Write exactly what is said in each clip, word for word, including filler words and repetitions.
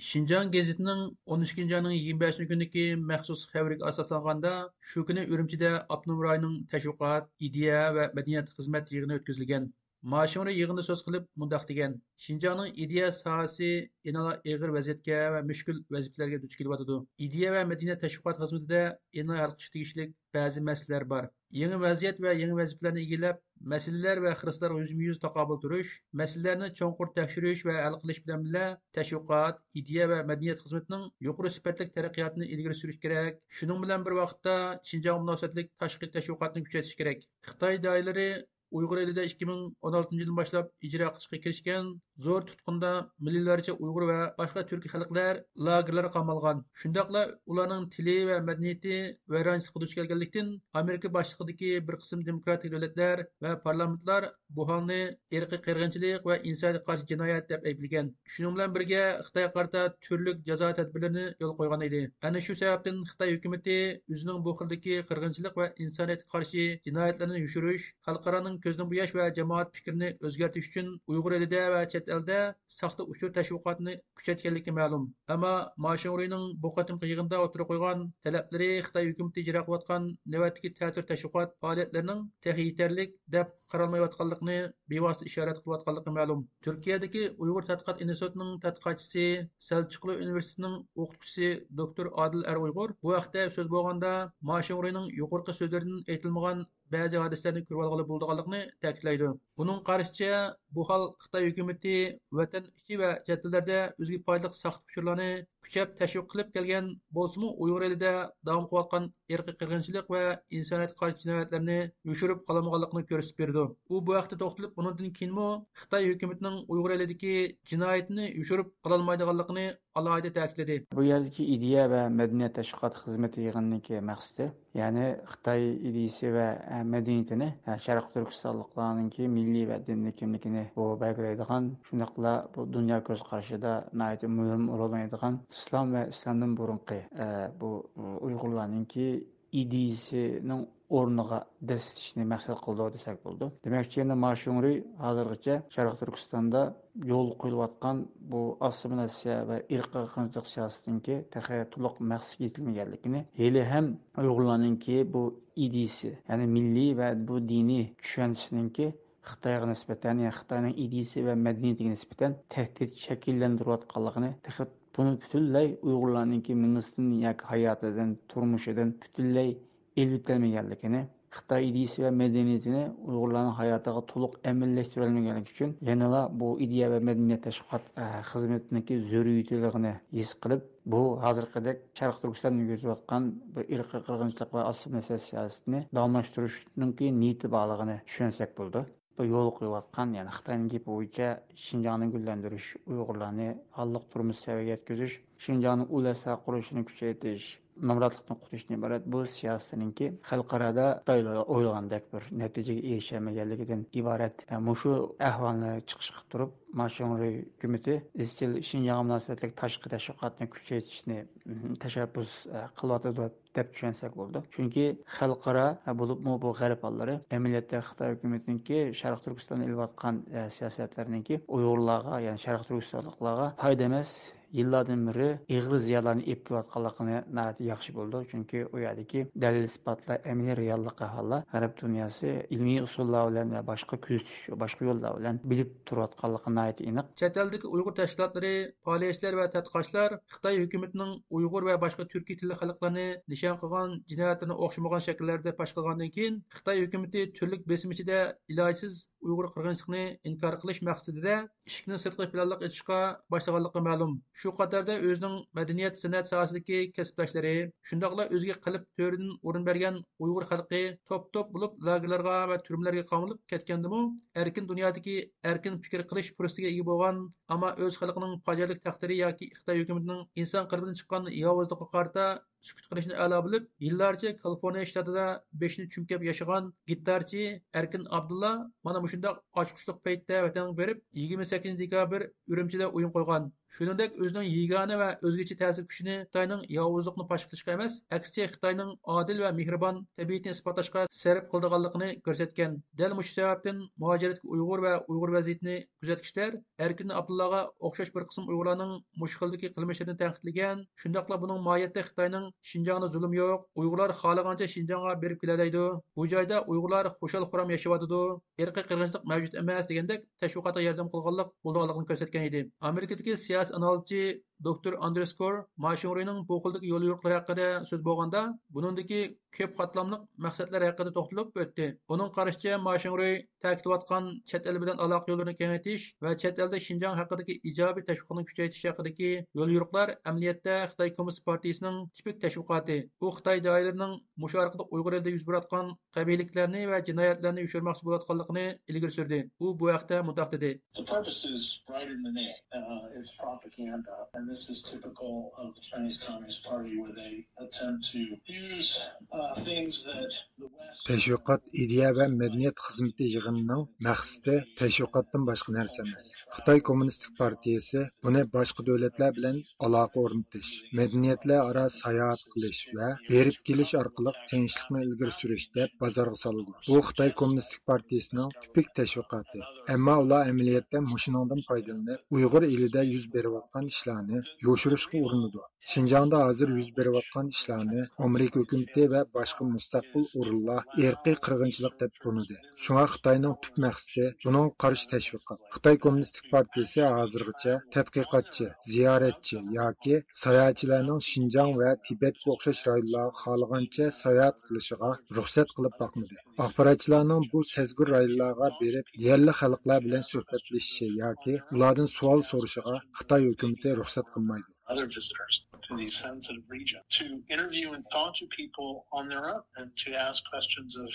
شىنجاڭ گېزىتىنىڭ ئون ئىككىنچى ئاينىڭ يىگىرمە بەشىنچى كۈنىدىكى مەخسۇس خەۋىرىگە ئاساسلانغاندا، شۇ كۈنى ئۈرۈمچىدە ئاپتونوم رايوننىڭ تەشۋىقات، ئىدىيە ۋە مەدەنىيەت خىزمەت يىغىنى ئۆتكۈزۈلگەن. ما شىڭرۇي يىغىندا سۆز قىلىپ مۇنداق دېگەن: شىنجاڭنىڭ ئىدىيە ساھەسى يەنىلا ئېغىر ۋەزىيەتكە ۋە مۈشكۈل ۋەزىپىلەرگە دۇچ كېلىۋاتىدۇ. ئىدىيە ۋە مەدەنىيەت تەشۋىقات خىزمىتىدە يەنىلا ھەل قىلىش تېگىشلىك بەزى مەسىلىلەر بار. يېڭى ۋەزىيەت ۋە يېڭى ۋەزىپىلەرنى ئىگىلەپ، مەسىلىلەر ۋە خىرىسلارغا يۈزمۇ يۈز تاقابىل تۇرۇش، مەسىلىلەرنى چوڭقۇر تەكشۈرۈش ۋە ھەل قىلىش بىلەن بىللە، تەشۋىقات، ئىدىيە ۋە مەدەنىيەت خىزمىتىنىڭ يۇقىرى سۈپەتلىك تەرەققىياتىنى ئىلگىرى سۈرۈش كېرەك. شۇنىڭ بىلەن بىر ۋاقىتتا، شىنجاڭغا مۇناسىۋەتلىك تاشقى تەشۋىقاتنى كۈچەيتىش كېرەك. خىتاي دائىرىلىرى ئۇيغۇر ئېلىدە ئىككى مىڭ ئون ئالتىنچى يىلدىن باشلاپ ئىجرا قىلىشقا كىرىشكەن زور تۇتقۇندا مىليونلارچە ئۇيغۇر ۋە باشقا تۈركىي خەلقلەر لاگېرلارغا قامالغان. شۇنداقلا ئۇلارنىڭ تىلى ۋە مەدەنىيىتى ۋەيرانچىلىققا دۇچ كەلگەنلىكتىن، ئامېرىكا باشچىلىقىدىكى بىر قىسىم دېموكراتىك دۆلەتلەر ۋە پارلامېنتلار بۇ ھالنى ئىرقىي قىرغىنچىلىق ۋە ئىنسانىيەتكە قارشى جىنايەت دەپ ئەيىبلىگەن. شۇنىڭ بىلەن بىرگە، خىتايغا قارىتا تۈرلۈك جازا تەدبىرلىرىنى يولغا قويغان ئىدى. ئەنە شۇ سەۋەبتىن خىتاي ھۆكۈمىتى ئۆزىنىڭ بۇ خىلدىكى قىرغىنچىلىق ۋە ئىنسانىيەتكە قارشى جىنايەتلىرىنى يوشۇرۇش، خەلقئارانىڭ كۆزىنى بوياش ۋە جامائەت پىكرىنى ئۆزگەرتىش ئۈچۈن ئۇيغۇر ئېلىدە ۋە چەت ئەلدە ساختا ئۇچۇر تەشۋىقاتىنى كۈچەيتكەنلىكى مەلۇم. ئەمما ما شىڭرۇينىڭ بۇ قېتىمقى يىغىندا ئوتتۇرىغا قويغان تەلەپلىرى خىتاي ھۆكۈمىتى ئىجرا قىلىۋاتقان نۆۋەتتىكى تەتۈر تەشۋىقات پائالىيەتلىرىنىڭ تېخى يېتەرلىك دەپ قارالمايۋاتقانلىقىنى بىۋاسىتە ئىشارەت قىلىۋاتقانلىقى مەلۇم. تۈركىيەدىكى ئۇيغۇر تەتقىقات ئىنستىتۇتىنىڭ تەتقىقاتچىسى، سەلچۇقلۇ ئۇنىۋېرسىتېتىنىڭ ئوقۇتقۇچىسى دوكتور ئادىل ئەر ئۇيغۇر بۇ ھەقتە سۆز بولغاندا، ما شىڭرۇينىڭ يۇقىرىقى سۆزلىرىدىن ئېيتىلمىغان بەزى ھادىسىلەرنى كۆرۈۋالغىلى بولىدىغانلىقىنى تەكىتلەيدۇ. ئۇنىڭ قارىشىچە، بۇ ھال خىتاي ھۆكۈمىتى ۋەتەن ئىچى ۋە چەت ئەللەردە ئۆزىگە پايدىلىق ساختا ئۇچۇرلارنى كۈچەپ تەشۋىق قىلىپ كەلگەن بولسىمۇ، ئۇيغۇر ئېلىدە داۋام قىلىۋاتقان ئىرقىي قىرغىنچىلىق ۋە ئىنسانىيەتكە قارشى جىنايەتلەرنى يوشۇرۇپ قالالمىغانلىقىنى كۆرسىتىپ بېرىدۇ. ئۇ بۇ ھەقتە توختىلىپ، بۇنىڭدىن كېيىنمۇ خىتاي ھۆكۈمىتىنىڭ ئۇيغۇر ئېلىدىكى جىنايىتىنى يوشۇرۇپ قالالمايدىغانلىقىنى ئالاھىدە تەكىتلىدى. بۇ يەردىكى ئىدىيە ۋە مەدەنىيەت تەشۋىقات خىزمىتى يىغىنىنىڭكى مەقسىتى، يەنى خىتاي ئىدىيىسى ۋە، ئە، مەدەنىيىتىنى، ئە، شەرقىي تۈركىستانلىقلارنىڭكى مىللىي ۋە دىنىي كىملىكىنى بۇ بەلگىلەيدىغان، شۇنداقلا بۇ دۇنيا كۆز قارىشىدا ناھايىتى مۇھىم رول ئوينايدىغان ئىسلام ۋە ئىسلامدىن بۇرۇنقى، ئە، بۇ ئۇيغۇرلارنىڭكى ئىدىيىسىنىڭ ئورنىغا دەسسىتىشنى مەقسەت قىلىدۇ دېسەك بولىدۇ. دېمەكچى، يەنە ما شىڭرۇي ھازىرغىچە شەرقىي تۈركىستاندا يولغا قويۇلۇۋاتقان بۇ ئاسسىمىلياتسىيە ۋە ئىرقىي قىرغىنچىلىق سىياسىتىنىڭكى تېخى تولۇق مەقسەتكە يېتىلمىگەنلىكىنى، ھېلىھەم ئۇيغۇرلارنىڭكى بۇ ئىدىيىسى، يەنى مىللىي ۋە بۇ دىنىي چۈشەنچىسىنىڭكى خىتايغا نىسبەتەن، يا خىتاينىڭ ئىدىيىسى ۋە مەدەنىيىتىگە نىسبەتەن تەھدىت شەكىللەندۈرۈۋاتقانلىقىنى، تېخى بۇنى پۈتۈنلەي ئۇيغۇرلارنىڭكى مىللىتىدىن ياكى ھاياتىدىن، تۇرمۇشىدىن پۈتۈنلەي ئېلىۋېتەلمىگەنلىكىنى، خىتاي ئىدىيىسى ۋە مەدەنىيىتىنى ئۇيغۇرلارنىڭ ھاياتىغا تولۇق ئەمەلىيلەشتۈرەلمىگەنلىكى ئۈچۈن يەنىلا بۇ ئىدىيە ۋە مەدەنىيەت تەشۋىقات، ئە، خىزمىتىنىڭكى زۆرۈرىيىتىلىكىنى ھېس قىلىپ، بۇ ھازىرقىدەك شەرقىي تۈركىستاندا يۈرگۈزۈلۈۋاتقان بىر ئىرقىي قىرغىنچىلىق ۋە ئاسسىمىلياتسىيە سىياسىتىنى داۋاملاشتۇرۇشنىڭكى نىيىتى بارلىقىنى چۈشەنسەك بولىدۇ. بۇ يولغا قويۇۋاتقان، يەنى خىتاينىڭ گېپى بويىچە شىنجاڭنى گۈللەندۈرۈش، ئۇيغۇرلارنى ھاللىق تۇرمۇش سەۋىيەگە يەتكۈزۈش، شىنجاڭنىڭ ئۇل ئەسلىھە قۇرۇلۇشىنى كۈچەيتىش، نامراتلىقتىن قۇتۇلۇشتىن ئىبارەت بۇ سىياسىتىنىڭكى خەلقئارادا خىتايلار ئويلىغاندەك بىر نەتىجىگە ئېرىشەلمىگەنلىكىدىن ئىبارەت. ئە، مۇشۇ ئەھۋالنى چىقىش قىلىپ تۇرۇپ، ما شىڭرۇي ھۆكۈمىتى ئىزچىل شىنجاڭغا مۇناسىۋەتلىك تاشقى تەشۋىقاتنى كۈچەيتىشنى، م، تەشەببۇس، ئە، قىلىۋاتىدۇ دەپ چۈشەنسەك بولىدۇ. چۈنكى خەلقئارا، ھە، بولۇپمۇ بۇ غەرب ئاللىرى ئەمەلىيەتتە خىتاي ھۆكۈمىتىنىڭكى شەرقىي تۈركىستاندا ئېلىۋاتقان، ئە، سىياسەتلىرىنىڭكى ئۇيغۇرلارغا، يەنى شەرقىي تۈركىستانلىقلارغا پايدا ئەمەس، يىللاردىن بېرى ئېغىر زىيانلارنى ئېلىپ كېلىۋاتقانلىقىنى ناھايىتى ياخشى بىلىدۇ. چۈنكى ئۇ يەردىكى دەلىل-ئىسپاتلار، ئەمەلىي رېئاللىق ئەھۋاللار غەرب دۇنياسى ئىلمىي ئۇسۇللار بىلەن ۋە باشقا كۆزىتىش، باشقا يوللار بىلەن بىلىپ تۇرۇۋاتقانلىقى ناھايىتى ئېنىق. چەت ئەلدىكى ئۇيغۇر تەشكىلاتلىرى، پائالىيەتچىلەر ۋە تەتقىقاتچىلار خىتاي ھۆكۈمىتىنىڭ ئۇيغۇر ۋە باشقا تۈركىي تىللىق خەلقلەرنى نىشان قىلغان جىنايەتلىرىنى ئوخشىمىغان شەكىللەردە پاش قىلغاندىن كېيىن، خىتاي ھۆكۈمىتى تۈرلۈك بېسىم ئىچىدە ئىلاجسىز ئۇيغۇر قىرغىنچىلىقىنى ئىنكار قىلىش مەقسىتىدە ئىشىكنى سىرتقا پىلانلىق ئېچىشقا باشلىغانلىقى مەلۇم. شۇ قاتاردا ئۆزىنىڭ مەدەنىيەت، سەنئەت ساھەسىدىكى كەسىپداشلىرى، شۇنداقلا ئۆزىگە قەلب تۆرىدىن ئورۇن بەرگەن ئۇيغۇر خەلقى توپ-توپ بولۇپ لاگېرلارغا ۋە تۈرمىلەرگە قامىلىپ كەتكەندىمۇ، ئەركىن دۇنيادىكى ئەركىن پىكىر قىلىش پۇرسىتىگە ئىگە بولغان، ئەمما ئۆز خەلقىنىڭ پاجىئەلىك تەقدىرى ياكى خىتاي ھۆكۈمىتىنىڭ ئىنسان قەلبىدىن چىققان ياۋۇزلۇقىغا قارىتا سۈكۈت قىلىشنى ئەلا بىلىپ، يىللارچە كالىفورنىيە شتاتىدا بېشىنى چۈمكەپ ياشىغان گىتارچى ئەركىن ئابدۇللا مانا مۇشۇنداق ئاچقۇچلۇق پەيتتە ۋەتەنگە بېرىپ، يىگىرمە سەككىزىنچى دېكابىر ئۈرۈمچىدە ئويۇن قويغان. شۇنىڭدەك ئۆزىنىڭ يېگانە ۋە ئۆزگىچە تەسىر كۈچىنى خىتاينىڭ ياۋۇزلۇقنى پاش قىلىشقا ئەمەس، ئەكسىچە خىتاينىڭ ئادىل ۋە مېھرىبان تەبىئىتىنى ئىسپاتلاشقا سەرپ قىلىدىغانلىقىنى كۆرسەتكەن. دەل مۇشۇ سەۋەبتىن مۇھاجىرەتتىكى ئۇيغۇر ۋە ئۇيغۇر ۋەزىيىتىنى كۆزەتكۈچىلەر ئەركىن ئابدۇللاغا ئوخشاش بىر قىسىم ئۇيغۇرلارنىڭ مۇشۇ خىلدىكى قىلمىشلىرىنى تەنقىدلىگەن، شۇنداقلا بۇنىڭ ماھىيەتتە خىتاينىڭ شىنجاڭدا زۇلۇم يوق، ئۇيغۇرلار خالىغانچە شىنجاڭغا بېرىپ كېلەلەيدۇ، بۇ جايدا ئۇيغۇرلار خۇشال-خۇرام ياشىۋاتىدۇ، ئىرقىي قىرغىنچىلىق مەۋجۇت ئەمەس دېگەندەك تەشۋىقاتقا ياردەم قىلغانلىق بولىدىغانلىقىنى كۆرسەتكەن ئىدى. ئامېرىكىدىكى سىياسىي ئانالىزچى دوكتور ئاندرېس كور ما شىڭرۇينىڭ بۇ خىلدىكى يول يورۇقلىرى ھەققىدە سۆز بولغاندا، بۇنىڭدىكى كۆپ قاتلاملىق مەقسەتلەر ھەققىدە توختىلىپ ئۆتتى. ئۇنىڭ قارىشىچە، ما شىڭرۇي تەكىتلەۋاتقان چەت ئەل بىلەن ئالاقە يوللىرىنى كېڭەيتىش ۋە چەت ئەلدە شىنجاڭ ھەققىدىكى ئىجابىي تەشۋىقنى كۈچەيتىش ھەققىدىكى يول يورۇقلار ئەمەلىيەتتە خىتاي كوممۇنىست پارتىيىسىنىڭ تىپىك تەشۋىقاتى. ئۇ خىتاي دائىرىلىرىنىڭ مۇشۇ ئارقىلىق ئۇيغۇر ئېلىدە يۈز بېرىۋاتقان قەبىھلىكلەرنى ۋە جىنايەتلەرنى يوشۇرماقچى بولۇۋاتقانلىقىنى ئىلگىرى سۈردى. ئۇ بۇ ھەقتە مۇنداق دېدى. The purpose is right in the name. Uh, it's propaganda, and this is typical of the Chinese Communist Party, where they attempt to use uh, things that the West تەشۋىقات ئىدىيە ۋە مەدەنىيەت خىزمىتى يىغىنىنىڭ مەقسىتى تەشۋىقاتتىن باشقا نەرسە ئەمەس. خىتاي كوممۇنىستىك پارتىيىسى بۇنى باشقا دۆلەتلەر بىلەن ئالاقە ئورنىتىش، مەدەنىيەتلەر ئارا ساياھەت قىلىش ۋە بېرىپ كېلىش ئارقىلىق تىنچلىقنى ئىلگىرى سۈرۈش دەپ بازارغا سالىدۇ. بۇ خىتاي كوممۇنىستىك پارتىيىسىنىڭ تىپىك تەشۋىقاتى. ئەمما ئۇلار ئەمەلىيەتتە مۇشۇنىڭدىن پايدىلىنىپ، ئۇيغۇر ئېلىدە يۈز بېرىۋاتقان ئىشلارنى يوشۇرۇشقا ئۇرۇنىدۇ. شىنجاڭدا ھازىر يۈز بېرىۋاتقان ئىشلارنى ئامېرىكا ھۆكۈمىتى ۋە باشقا مۇستەقىل ئورۇنلار ئىرقىي قىرغىنچىلىق دەپ تونۇدى. شۇڭا خىتاينىڭ تۈپ مەقسىتى بۇنىڭغا قارشى تەشۋىقات. خىتاي كوممۇنىستىك پارتىيىسى ھازىرغىچە تەتقىقاتچى، زىيارەتچى ياكى ساياھەتچىلەرنىڭ شىنجاڭ ۋە تىبەتكە ئوخشاش رايونلارغا خالىغانچە ساياھەت قىلىشىغا رۇخسەت قىلىپ باقمىدى. ئاخباراتچىلارنىڭ بۇ سەزگۈر رايونلارغا بېرىپ، يەرلىك خەلقلەر بىلەن سۆھبەتلىشىشى ياكى ئۇلاردىن سوئال سورىشىغا خىتاي ھۆكۈمىتى رۇخسەت قىلمايدۇ. Other visitors to these sensitive regions to interview and talk to people on their own and to ask questions of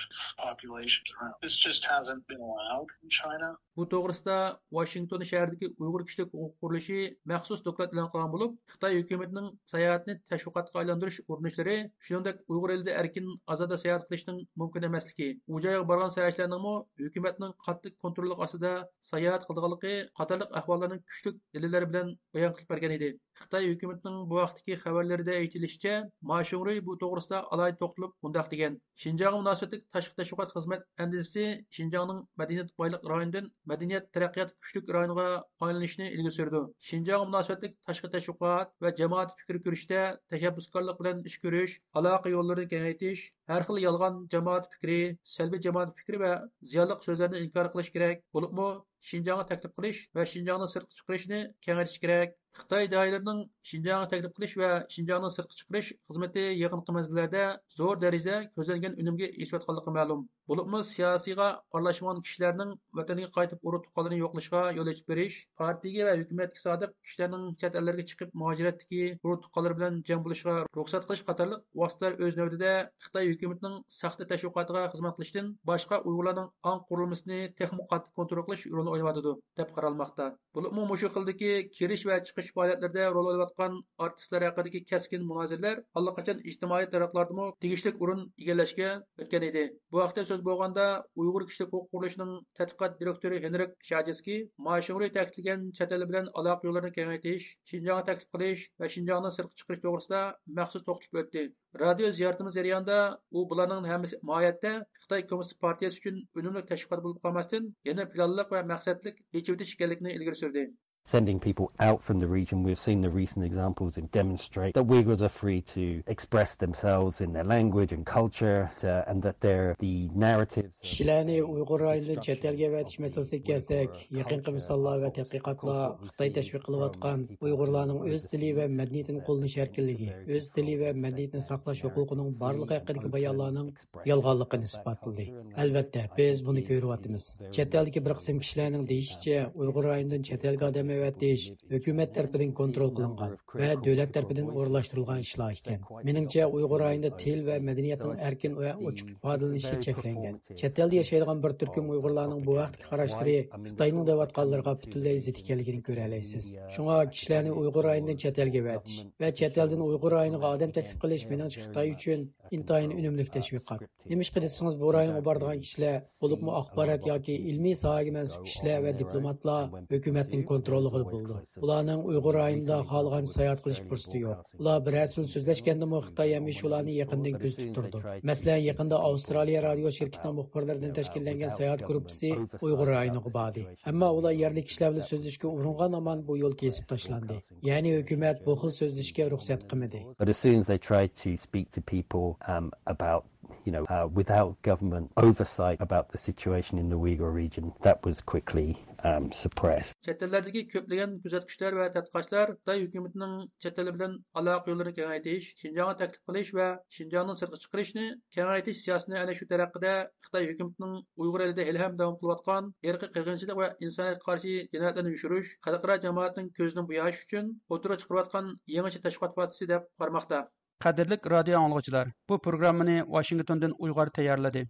populations around. This just hasn't been allowed in China. بۇ توغرىسىدا ۋاشىنگتون شەھىرىدىكى ئۇيغۇر كىشىلىك ھوقۇق قۇرۇلۇشى مەخسۇس دوكلات ئېلان قىلغان بولۇپ، خىتاي ھۆكۈمىتىنىڭ ساياھەتنى تەشۋىقاتقا ئايلاندۇرۇش ئۇرۇنۇشلىرى، شۇنىڭدەك ئۇيغۇر ئېلىدە ئەركىن، ئازادە ساياھەت قىلىشنىڭ مۇمكىن ئەمەسلىكى، ئۇ جايغا بارغان ساياھەتچىلەرنىڭمۇ ھۆكۈمەتنىڭ قاتتىق كونتروللۇقى ئاستىدا ساياھەت قىلىدىغانلىقى قاتارلىق ئەھۋاللارنى كۈچلۈك دەلىللەر بىلەن بايان قىلىپ بەرگەن ئىدى. خىتاي ھۆكۈمىتىنىڭ بۇ ھەقتىكى خەۋەرلىرىدە ئېيتىلىشىچە، ما شۇڭرۇي بۇ توغرىسىدا ئالاھىدە توختىلىپ مۇنداق دېگەن: شىنجاڭغا مۇناسىۋەتلىك تاشقى تەشۋىقات خىزمەت ئەندىزىسى شىنجاڭنىڭ مەدەنىيەت بايلىق رايونىدىن مەدەنىيەت تەرەققىيات كۈچلۈك رايونىغا ئايلىنىشنى ئىلگىرى سۈرىدۇ. شىنجاڭغا مۇناسىۋەتلىك تاشقى تەشۋىقات ۋە جامائەت پىكرى كۈرىشىشتە تەشەببۇسكارلىق بىلەن ئىش كۆرۈش، ئالاقە يوللىرىنى كېڭەيتىش، ھەر خىل يالغان جامائەت پىكرى، سەلبىي جامائەت پىكرى ۋە زىيانلىق سۆزلەرنى ئىنكار قىلىش كېرەك. بولۇپمۇ شىنجاڭغا تەكلىپ قىلىش ۋە شىنجاڭنىڭ سىرتقا چىقىرىشىنى كېڭەيتىش كېرەك. خىتاي دائىرىلىرىنىڭ شىنجاڭغا تەكلىپ قىلىش ۋە شىنجاڭنىڭ سىرتقا چىقىرىش خىزمىتى يېقىنقى مەزگىللەردە زور دەرىجىدە كۆزلەنگەن ئۈنۈمگە ئېرىشىۋاتقانلىقى مەلۇم. بولۇپمۇ سىياسىيغا ئارىلاشمىغان كىشىلەرنىڭ ۋەتىنىگە قايتىپ ئۇرۇق تۇغقانلىرىنى يوقلىشىغا يول ئېچىپ بېرىش، پارتىيىگە ۋە ھۆكۈمەتكە سادىق كىشىلەرنىڭ چەت ئەللەرگە چىقىپ مۇھاجىرەتتىكى ئۇرۇق تۇغقانلىرى بىلەن جەم بولۇشىغا رۇخسەت قىلىش قاتارلىق ۋاسىتىلەر ئۆز نۆۋىتىدە خىتاي ھۆكۈمىتىنىڭ ساختا تەشۋىقاتىغا خىزمەت قىلىشتىن باشقا ئۇيغۇرلارنىڭ ئاڭ قۇرۇلمىسىنى تېخىمۇ قاتتىق كونترول قىلىش رولىنى ئويناۋاتىدۇ، دەپ قارالماقتا. بولۇپمۇ مۇشۇ خىلدىكى كىرىش ۋە چىقىش پائالىيەتلىرىدە رول ئويناۋاتقان ئارتىسلار ھەققىدىكى كەسكىن مۇنازىرىلەر ئاللىقاچان ئىجتىمائىي تارماقلاردىمۇ تېگىشلىك ئورۇن ئىگىلەشكە ئۆتكەن ئىدى. بۇ ھەقتە سۆز بولغاندا، ئۇيغۇر كىشىلىك ھوقۇق قۇرۇلۇشىنىڭ تەتقىقات دىرېكتورى ھېنرىك شاجېسكىي ما شىڭرۇي تەكىتلىگەن چەت ئەل بىلەن ئالاقە يوللىرىنى كېڭەيتىش، شىنجاڭغا تەكلىپ قىلىش ۋە شىنجاڭدىن سىرتقا چىقىرىش توغرىسىدا مەخسۇس توختىلىپ ئۆتتى. رادىيو زىيارىتىمىز جەريانىدا ئۇ بۇلارنىڭ ھەممىسى ماھىيەتتە خىتاي كوممۇنىست پارتىيەسى ئۈچۈن ئۈنۈملۈك تەشۋىقات بولۇپ قالماستىن، يەنە پىلانلىق ۋە مەقسەتلىك ئېچىۋېتىش ئىكەنلىكىنى ئىلگىرى سۈردى. Sending people out from the region. We've seen the recent examples and demonstrate that Uyghurs are free to express themselves in their language and culture, uh, and that they're the narratives of كىشىلەرنى ئۇيغۇر رايونىدىن چەت ئەلگە ئەۋەتىش مەسىلىسىگە كەلسەك، يېقىنقى مىساللار ۋە تەتقىقاتلار خىتاي تەشۋىق قىلىۋاتقان ئۇيغۇرلارنىڭ ئۆز تىلى ۋە مەدەنىيىتىنى قوللىنىش ئەركىنلىكى، ئۆز تىلى ۋە مەدەنىيىتىنى ساقلاش ھوقۇقىنىڭ بارلىقى ھەققىدىكى بايانلارنىڭ يالغانلىقىنى ئىسپاتلىدى. ئەلۋەتتە، بىز بۇنى كۆرۈۋاتىمىز. چەت ئەلدىكى بىر قىسىم كىشىلەرنىڭ دېيىشىچە، ئۇيغۇر رايونىدىن چەت ئەلگە ئادەم ئەۋەتىش ھۆكۈمەت تەرىپىدىن كونترول قىلىنغان ۋە دۆلەت تەرىپىدىن ئورۇنلاشتۇرۇلغان ئىشلار ئىكەن. مېنىڭچە، ئۇيغۇر رايونىدا تىل ۋە مەدەنىيەتنىڭ ئەركىن ۋە ئوچۇق ئىپادىلىنىشى چەكلەنگەن. چەت ئەلدە ياشايدىغان بىر تۈركۈم ئۇيغۇرلارنىڭ بۇ ھەقتىكى قاراشلىرى خىتاينىڭ دەۋاتقانلىرىغا پۈتۈنلەي زىت ئىكەنلىكىنى كۆرەلەيسىز. شۇڭا كىشىلەرنى ئۇيغۇر رايونىدىن چەت ئەلگە ئەۋەتىش ۋە چەت ئەلدىن ئۇيغۇر رايونىغا ئادەم تەكلىپ قىلىش مېنىڭچە خىتاي ئۈچۈن ئىنتايىن ئۈنۈملۈك تەشۋىقات. نېمىشقا دېسىڭىز، بۇ رايونغا بارىدىغان كىشىلەر، بولۇپمۇ ئاخبارات ياكى ئىلمىي ساھەگە مەنسۇپ كىشىلەر ۋە دىپلوماتلار ھۆكۈمەتنىڭ كونتروللۇقىدا بولىدۇ. ئۇلارنىڭ ئۇيغۇر رايونىدا خالىغانچە ساياھەت قىلىش پۇرسىتى يوق. ئۇلار بىرەرسى بىلەن سۆزلەشكەندىمۇ خىتاي ھەمىشە ئۇلارنى يېقىندىن كۆزىتىپ تۇرىدۇ. مەسىلەن، يېقىندا ئاۋسترالىيە رادىيو شىركىتىنىڭ مۇخبىرلىرىدىن تەشكىللەنگەن ساياھەت گۇرۇپپىسى ئۇيغۇر رايونىغا باردى. ئەمما ئۇلار يەرلىك كىشىلەر بىلەن سۆزلىشىشكە ئۇرۇنغان ھامان بۇ يول كېسىپ تاشلاندى. يەنى ھۆكۈمەت بۇ خىل سۆزلىشىشكە رۇخسەت قىلمىدى. But as soon as they tried to speak to people, um, about, you know, uh, without government oversight about the situation in the Uyghur region, that was quickly, um, suppressed. چەت ئەللەردىكى كۆپلىگەن كۆزەتكۈچىلەر ۋە تەتقىقاتچىلار خىتاي ھۆكۈمىتىنىڭ چەت ئەل بىلەن ئالاقە يوللىرىنى كېڭەيتىش، شىنجاڭغا تەكلىپ قىلىش ۋە شىنجاڭدىن سىرتقا چىقىرىشنى كېڭەيتىش سىياسىتىنى ئەنە شۇ تەرەققىدە خىتاي ھۆكۈمىتىنىڭ ئۇيغۇر ئېلىدە ھېلىھەم داۋام قىلىۋاتقان ئىرقىي قىرغىنچىلىق ۋە ئىنسانىيەتكە قارشى جىنايەتلەرنى يوشۇرۇش، خەلقئارا جامائەتنىڭ كۆزىنى بوياش ئۈچۈن ئوتتۇرىغا چىقىرىۋاتقان يېڭىچە تەشۋىقات ۋاسىتىسى دەپ قارىماقتا. قەدىرلىك رادىيو ئاڭلىغۇچىلار، بۇ پروگراممىنى ۋاشىنگتوندىن ئۇيغۇر تەييارلىدى.